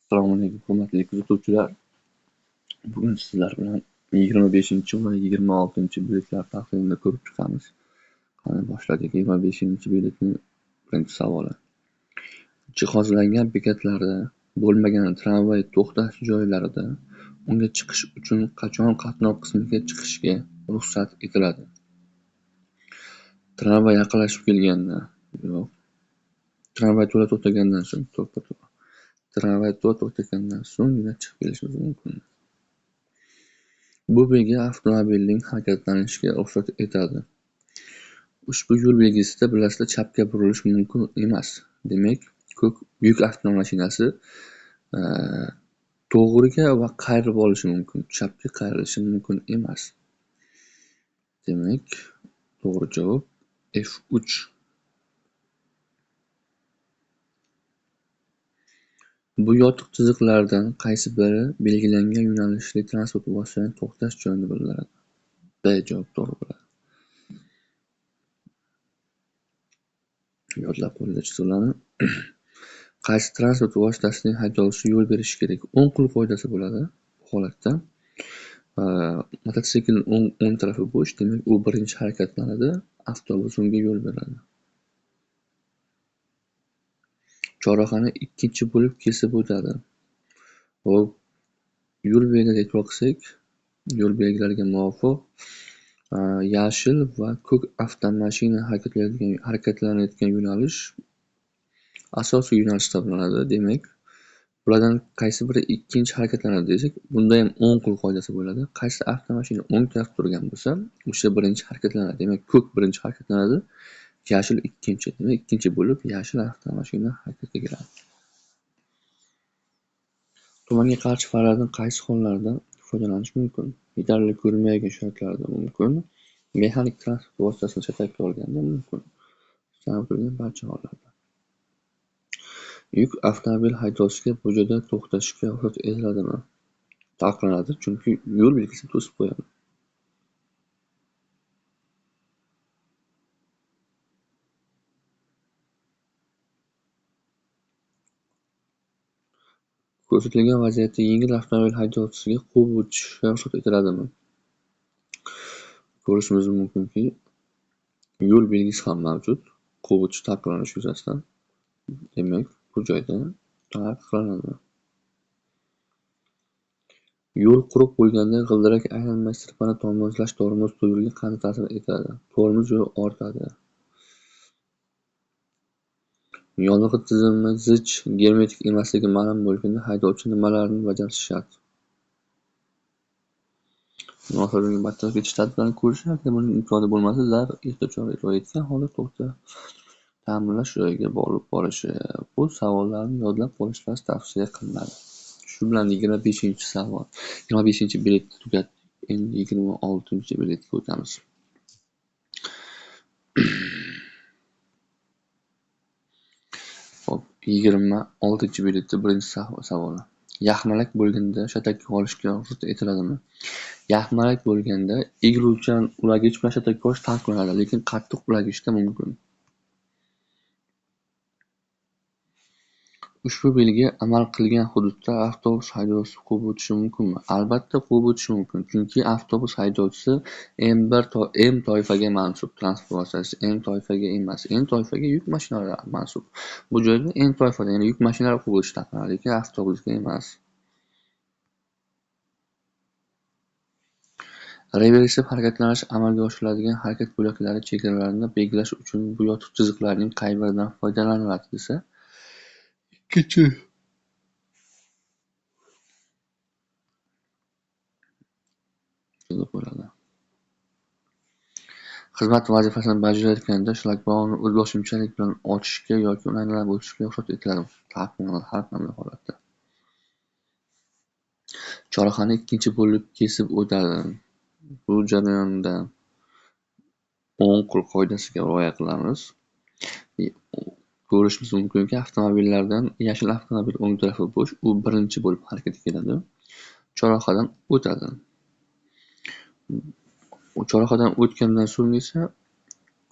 Assalomu alaykum, hurmatli kuzatuvchilar. Bugun sizlar bilan 25 va 26-biletlar tahlilini ko'rib chiqamiz. Qani, boshladik. 25-biletning birinchi savoli. Jihozlangan bekatlarda bo'lmagan tramvay to'xtash joylarida unga chiqish uchun qachon qatnov qismiga chiqishga ruxsat etiladi? Tramvay yaqinlashib kelganda, yo'q. Tramvay to'la to'xtagandan so'ng, to'ppa-to'g'ri. Tramvay to'la to'xtagandan so'nggina chiqib kelishimiz mumkin. Bu belgi avtomobilning harakatlanishiga ruxsat etadi. Ushbu yo'l belgisida, bilasizlar, chapga burilish mumkin emas. Demak, ko'k yuk avtomashinasi to'g'riga va qayrilib olishi mumkin, chapga qayrilishi mumkin emas. Demak, to'g'ri javob F3. Bu yotiq chiziqlardan qaysi biri belgilangan yo'nalishli transport vositasining to'xtash joyini bildiradi? B javob to'g'ri bo'ladi. Yodlab qo'yinglar chiziqlarni. Qaysi transport vositasining haydovchisi yo'l berishi kerak? O'ng qo'l qoidasi bo'ladi bu holatda. Mototsiklning o'ng tarafi bo'sh, demak u birinchi harakatlanadi, avtobus unga yo'l beradi. Chorrahani ikkinchi bo'lib kesib o'tadi. Xo'p, yo'l belgilariga e'tibor qilsak, yo'l belgilariga muvofiq yashil va ko'k avtomashina harakatlanayotgan yo'nalish asosiy yo'nalish hisoblanadi. Demak, bulardan qaysi biri ikkinchi harakatlanadi desak, bunda ham o'ng qo'l qoidasi bo'ladi. Qaysi avtomashina o'ng tarafda turgan bo'lsa, o'sha birinchi harakatlanadi. Demak, ko'k birinchi harakatlanadi, yashil ikkinchi. Demak, ikkinchi bo'lib yashil avtomashina harakatga keladi. Tumanga qarshi faralardan qaysi hollarda foydalanish mumkin? Yetarli ko'rinmaydigan sharoitlarda mumkin. Mexanik transport vositasini shatakka olganda mumkin. Sanab o'tilgan barcha hollarda. Yuk avtomobil haydovchisiga bu joyda to'xtashga ruxsat etiladimi? Taqiqlanadi, chunki yo'l belgisini to'sib qo'yadi. Ko'rsatilgan vaziyatda yengil avtomobil haydovchisiga quvib o'tishga ruxsat etiladimi? Ko'rishimiz mumkinki, yo'l belgisi ham mavjud, quvib o'tish taqiqlanishi yuzasidan. Demak, bu joyda taqiqlanadi. Yo'l quruq bo'lganda g'ildirak aylanma sirpani tormozlash tormoz yo'lga qanday ta'sir etadi? Tormoz yo'li ortadi. Yonilg'i tizimi zich germetik emasligi ma'lum bo'lganda haydovchi nimalarni bajarishi shart? Nosozlik bartaraf etish tadbirlarini ko'rishi, agar buning imkoni bo'lmasa, zarur ehtiyot choralari ijro etgan holda to'xta ta'mirlash joyiga olib borishi. Bu savollarni yodlab qolishlaringiz tavsiya qilinadi. Shu bilan 25-savol, 25-biletni tugatdik. Endi 26-biletga o'tamiz. Xo'p, 26-biletda birinchi savoli. Yaxmalak bo'lganda shatakka olishga ruxsat etiladimi? Yaxmalak bo'lganda egiluvchan ulagich bilan shatakka olish taqiqlanadi, lekin qattiq ulagichda mumkin. Ushbu belgi amal qilgan hududda avtobus haydovchisi quvib o'tishi mumkinmi? Albatta quvib o'tishi mumkin, chunki avtobus haydovchisi M toifaga mansub, transport vositasi M toifaga emas, M toifaga yuk mashinalari mansub. Bu joyda M toifada, ya'ni yuk mashinalari quvib o'tishi taqiqlanadi, lekin avtobusga emas. Reversiv harakatlanish amalga oshiriladigan harakat bo'laklari chegaralarini belgilash uchun bu yotiq chiziqlarning qay biridan foydalaniladi desa, ikkinchi. Bo'ladi. Xizmat vazifasini bajarayotganda shlagbaumni o'zboshimchalik bilan ochishga yoki uni aylanib o'tishga ruxsat etiladimi? Taqiqlanadi har qanday holatda. Chorrahani ikkinchi bo'lib kesib o'tadi. Bu jarayonda o'ng qo'l qoidasiga rioya qilamiz. Ko'rishimiz mumkinki, avtomobillardan yashil avtomobil o'ng tarafi bo'sh, u birinchi bo'lib harakatga keladi. Chorrahadan o'tadi. Chorrahadan o'tgandan so'ng esa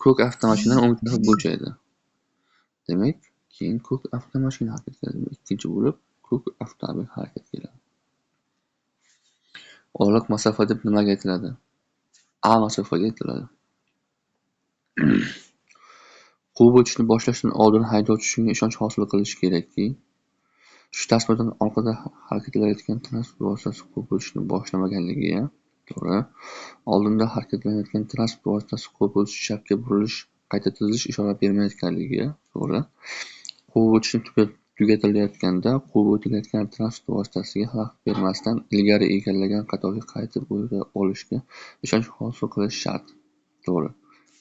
ko'k avtomashina o'ng tarafi bo'shaydi. Demak, keyin ko'k avtomashina harakatga keladi. Ikkinchi bo'lib ko'k avtomobil harakatga keladi. Oraliq masofa deb nimaga aytiladi? A masofaga aytiladi. Quvib o'tishni boshlashdan oldin haydovchi shunga ishonch hosil qilishi kerakki, shu tasmadan orqada harakatlanayotgan transport vositasi quvib o'tishni boshlamaganligi, to'g'ri. Oldinda harakatlanayotgan transport vositasi quvib o'tish, chapga burilish, qayta tizilish ishora bermayotganligi, to'g'ri. Quvib o'tishni tugatilayotganda quvib o'tilayotgan transport vositasiga xalaqit bermasdan ilgari egallagan qatorga qaytib o'ta olishga ishonch hosil qilish shart, to'g'ri.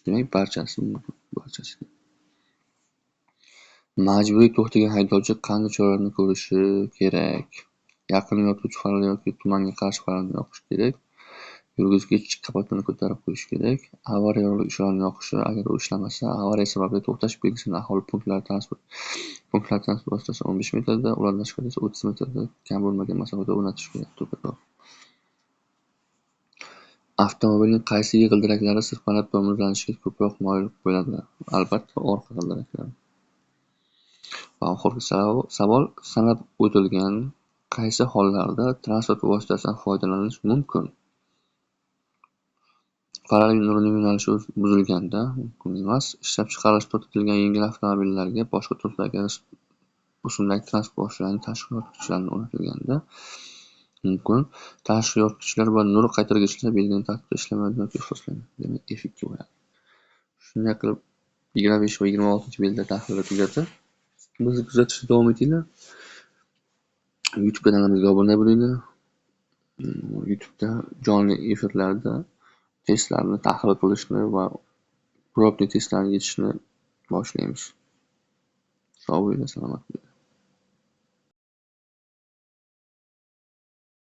Demak, barchasi mumkin, barchasi. Majburiy to'xtagan haydovchi qanday choralarni ko'rishi kerak? Yaqin yorituvchi farlar yoki tumanga qarshi farlarni yoqish kerak. Yurgizgich kapotini ko'tarib qo'yish kerak. Avariya yorug'lik ishoralarni yoqishi, agar u ishlamasa, avariya sababli to'xtash belgisini aholi punktlari transport vositasi 15 metrda, ulardan tashqarida esa 30 metrda kam bo'lmagan masofada o'rnatish kerak. To'ppa-to'g'ri. Avtomobilning qaysi g'ildiraklari sirpanib tormozlanishga ko'proq moyil bo'ladi? Albatta, orqa g'ildiraklar. Va oxirgi savol: sanab o'tilgan qaysi hollarda transport vositasidan foydalanish mumkin? Farlar nurining yo'nalishi buzilganda mumkin emas. Ishlab chiqarilishi to'xtatilgan yengil avtomobillarga boshqa turdagi rusumdagi transport vositalarining tashqi yoritgichlarini o'rnatilganda mumkin. Tashqi yoritgichlar va nur qaytargichlar belgilangan tartibda ishlamaydi yoki ifloslanadi. Demak, F2 bo'ladi. Shunday qilib 25 va 26-belda tahlili tugadi. Bizni kuzatishda davom etinglar. YouTube kanalimizga obuna bo'linglar. YouTube'da jonli efirlarda testlarni tahlil qilishni va probniy testlarni yechishni boshlaymiz. Sog' bo'linglar, salomat bo'linglar.